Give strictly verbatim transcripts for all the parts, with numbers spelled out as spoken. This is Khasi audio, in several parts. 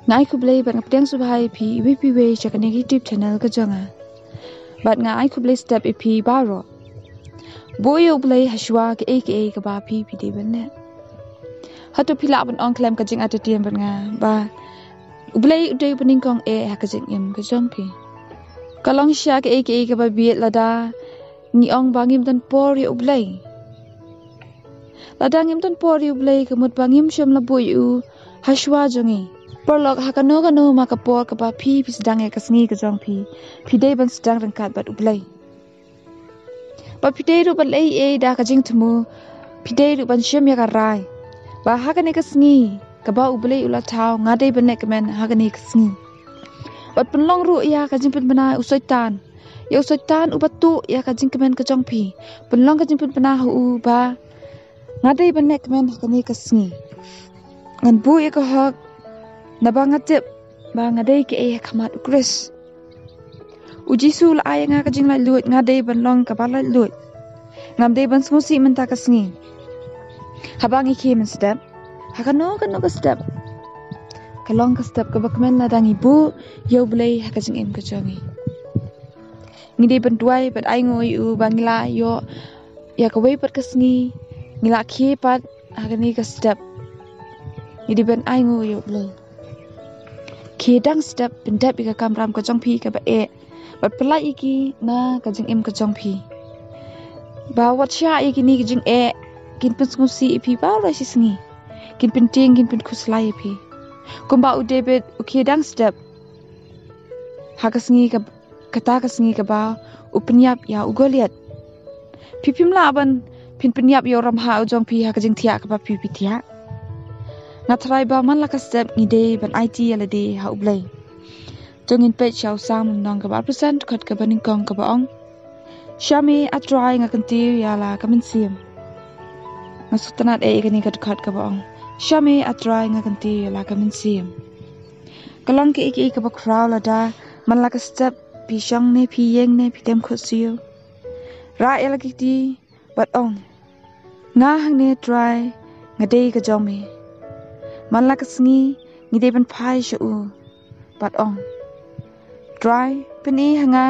Nga ai khublei bad nga pdiang sngewbha ïa phi iwei pa iwei sha kane ka YouTube channel ka jong nga. Bad nga ai khublei step ïa phi baroh. Buh ïa U Blei ha shuwa kaei kaei kaba phi phi dei ban leh. Hato phi lah ban ong khlem ka jingartatien bad nga ba U Blei u dei uba nyngkong eh ha ka jingim ka jong phi. Ka long shisha kaei kaei kaba bieit lada ngi ong ba ngim don por ïa U Blei. Lada ngim don por ïa U Blei ka mut ba ngim shym la buh ïa u ha shuwa jong ngi. Paralok, ha kano kano ma ka por kaba phi phi sdang ïa ka sngi ka jong phi, phi dei ban sdang ryngkat bad U Blei. Ba phi dei ruh ban leh ei ei da ka jingthmu, phi dei ruh ban shim ïa ka rai ba ha kane ka sngi kaba U Blei u la thaw nga dei ban leh kmen ha kane ka sngi. Bad pynlong ruh ïa ka jingpynbna u Soitan, ïa u Soitan uba tuh ïa ka jingkmen ka jong phi. Pynlong ka jingpynbna ha u ba nga dei ban leh kmen ha kane ka sngi. Ngan buh ïa ka hok naba nga tip ba nga dei kaei ha khmat U Khrist. U Jisu u la ai ïa nga ka jinglaitluid, nga dei ban long kaba laitluid. Ngam dei ban sngewsih mynta ka sngi. Haba ngi khie mynstep, ha kano kano ka step, ka long ka step kaba kmen lada ngi buh ïa U Blei ha ka jingim ka jong ngi. Ngi dei ban duwai bad ainguh ïa u ba ngi la ïoh ïa kawei pat ka sngi, ngi la khie pat ha kane ka step. Ngi dei ban ainguh ïa U Blei. Khie dang step, pyndep ïa ka kamram ka jong phi kaba eh bad pyllait ïa ki na ka jingim ka jong phi. Ba wat shah ïa kine ki jingeh kin pynsngewsih ïa phi baroh shi sngi. Kin pyntieng, kin pynkhuslai ïa phi. Kumba u David u khie dang step ha ka sngi ka, kata ka sngi kaba u pynïap ïa u Goliath. Phi phim lah ban phin pynïap ïa u rangbah u jong phi ha ka jingthiah kaba phi phi thiah. Nga tharai ba man la ka step ngi dei ban aiti ïa lade ha U Blei. To ngin peit sha u Salm lynnong kaba arphew san, dkhot kaba nyngkong kaba ong: Sha me, A Trai, nga kyntiew ïa la ka mynsiem. Nga sngewtynnat eh ïa kane ka dkhot kaba ong: Sha me, A Trai, nga kyntiew ïa la ka mynsiem. Ka long kaei kaei kaba khraw lada man la ka step phi shong ne phi ïeng ne phi dem khutsiew. Rah ïa la ki kti bad ong: Nga hangne Trai, nga dei ka jong me. Man la ka sngi ngi dei ban phai sha u bad ong: Trai, pyni ha nga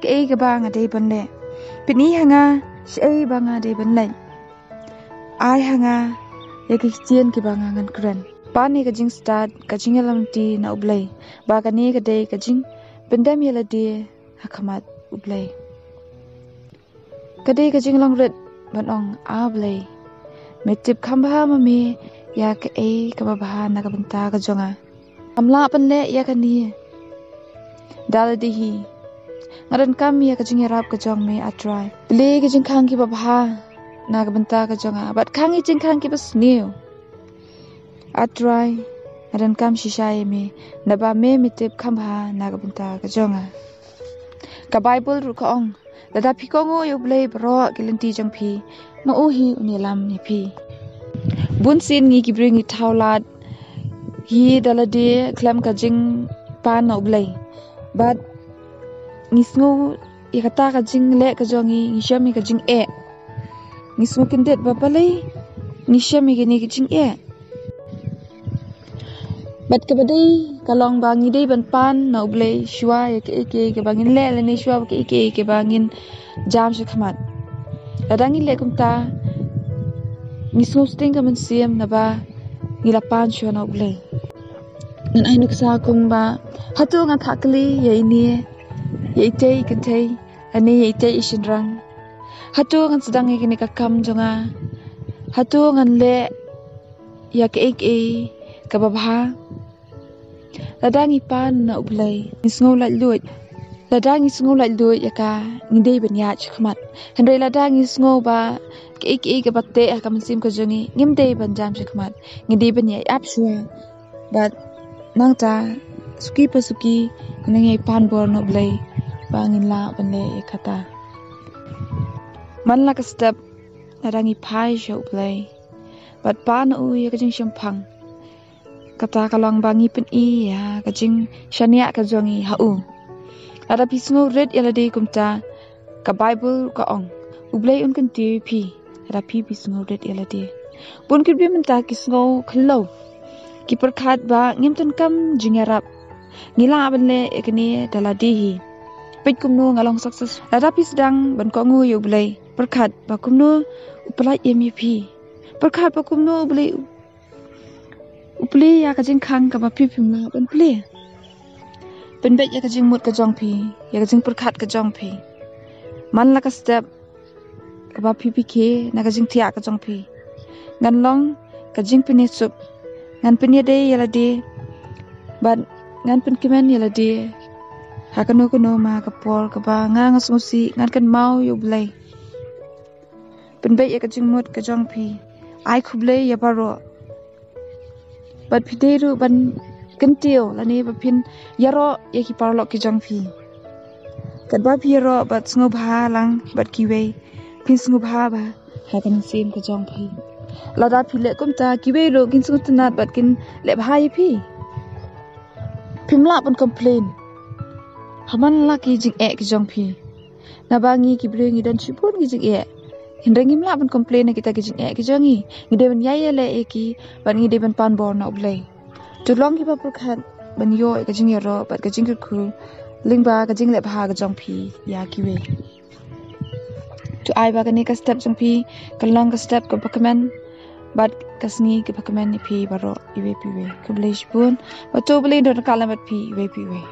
kaei kaba nga dei ban leh. Pyni ha nga shaei ba nga dei ban leh. Ai ha nga ïa ki ktien kiba nga ngan kren. Pan ïa ka jingstad, ka jingïalam lynti na U Blei, ba kane ka dei ka jingpyndem ïa lade ha khmat U Blei. Ka dei ka jinglong rit ban ong: A Blei, me tip kham bha ma me ïa kaei kaba bha na ka bynta ka jong nga. Ngam lah ban leh ïa kane da lade hi. Nga donkam ïa ka jingïarap ka jong me, A Trai. Plie ki jingkhang kiba bha na ka bynta ka jong nga bad khang ki jingkhang kiba sniew. A Trai, nga donkam shisha ïa me, naba me me tip kham bha na ka bynta ka jong nga. Ka Baibl ruh ka ong: Lada phi kohnguh ïa U Blei baroh ki lynti jong phi, ma u hi un ïalam ïa phi. Bun sien ngi ki briew ngi thaw lad hi da lade khlem ka jingpan na U Blei. Bad ngi sngew ïa kata ka jingleh ka jong ngi, ngi shem ïa ka jingeh. Ngi sngew kyndit ba balei ngi shem ïa kine ki jingeh. Bad kaba dei ka long ba ngi dei ban pan na U Blei shuwa ïa kaei kaei kaba ngin leh lane shuwa ba kaei kaei kaba ngin jam sha khmat. Lada ngi leh kumta, ngi sngewsting ka mynsiem naba ngi la pan shuwa na U Blei. Ngan ai nuksa kumba, hato ngan thakli ïa ine, ïa itei i kynthei, lane ïa itei i shynrang? Hato ngan sdang ïa kane ka kam jong nga? Hato ngan leh ïa kaei kaei kaba bha? Lada ngi pan na U Blei, ngi sngew laitluid. Lada ngi sngew laitluid ïa ka, ngi dei ban ïaid sha khmat. Hynrei lada ngi sngew ba kaei kaei kaba teh ha ka mynsiem ka jong ngi, ngim dei ban jam sha khmat. Ngi dei ban ïai ap shuwa. Bad nangta, suki pa suki, ngin ïai pan bor na U Blei ba ngin lah ban leh ïa kata. Man la ka step, lada ngi phai sha U Blei bad pan na u ïa ka jingshemphang, kata ka long ba ngi pyni ïa ka jingshaniah ka jong ngi ha u. Lada phi sngew rit ïa lade kumta, ka Baibl ka ong, U Blei un kyntiew ïa phi lada phi phi sngew rit ïa lade. Bun ki briew mynta ki sngew khlem ki pyrkhat ba ngim donkam jingïarap. Ngi lah ban leh ïa kane da lade hi. Peit kumno nga long success. Lada phi sdang ban kohnguh ïa U Blei, pyrkhat ba kumno u pyllait im ïa phi. Pyrkhat ba kumno U Blei u plie ïa ka jingkhang kaba phi phim lah ban plie. Pynbeit ïa ka jingmut ka jong phi, ïa ka jingpyrkhat ka jong phi. Man la ka step kaba phi pikhie na ka jingthiah ka jong phi. Ngan long ka jingpynïasuk, ngan pynïadei ïa lade, bad ngan pynkmen ïa lade. Ha kano kano ma ka por kaba nga nga sngewsih, ngan kynmaw ïa U Blei. Pynbeit ïa ka jingmut ka jong phi. Ai khublei ïa baroh. Bad phi dei ruh ban kyntiew lane ba phin ïaroh ïa ki paralok ki jong phi. Katba phi ïaroh bad sngewbha lang bad kiwei, phin sngewbha bha ha ka mynsiem ka jong phi. Lada phi leh kumta, kiwei ruh kin sngewtynnat bad kin leh bha ïa phi. Phim lah ban complain ha man la ki jingeh ki jong phi. Naba ngi ki briew ngi don shibun ki jingeh. Hynrei ngim lah ban complain na kita ki jingeh ki jong ngi. Ngi dei ban ïai ïaleh ïa ki bad ngi dei ban pan bor na U Blei. To long kiba pyrkhat ban ïoh ïa ka jingïaroh bad ka jingkyrkhu lyngba ka jingleh bha ka jong phi ïa kiwei. To ai ba kane ka step jong phi kan long ka step kaba kmen bad ka sngi kaba kmen ïa phi baroh iwei pa iwei. Khublei shibun. Bad to U Blei un don ryngkat lem bad phi iwei pa iwei.